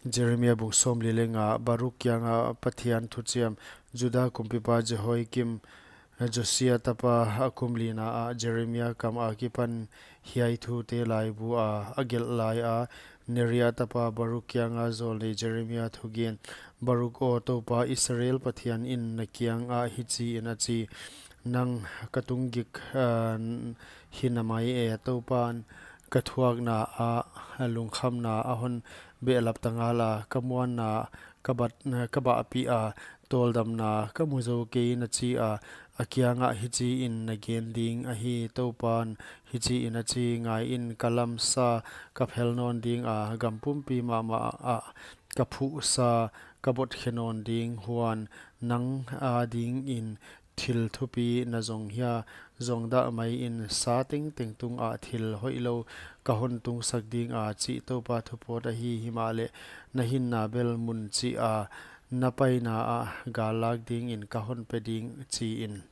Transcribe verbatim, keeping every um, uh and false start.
Jeremia bung sawmli leh nga. Baruk kianga Pathian thuchiam. Juda kumpipa Jehoiakim, Josia tapa a kum lina ah Jeremia kam akipan hiai thute laibu a a gelh laia, Neria tapa Baruk kianga jawlnei Jeremia thugen. Baruk aw, Toupa Israel Pathian in na kiangah hichiin a chi: Nang ka tunggik, ah, hi na mai e, Toupan ka thuakna ah lungkhamna a hon behlap ta ngala, ka muanna ka bat, ka bahpih a, tawldamna ka mu zou kei, na chi a. A kiangah hichiin na gen ding ahi: Toupan hichiin a chi: Ngaiin, ka lamsa ka phel nawn dinga, gam pumpi mahmah ah ka phuhsa ka botkhe nawn ding. Huan nang adingin thil thupi na zong hia? Zong dah maiin, sa tengteng tungah thil hoihlou ka hon tungsak dinga, chih Toupa thupawt ahi. Himahleh na hinna bel mun chih a, na paina ah gal lak dingin ka hon pe ding, chiin.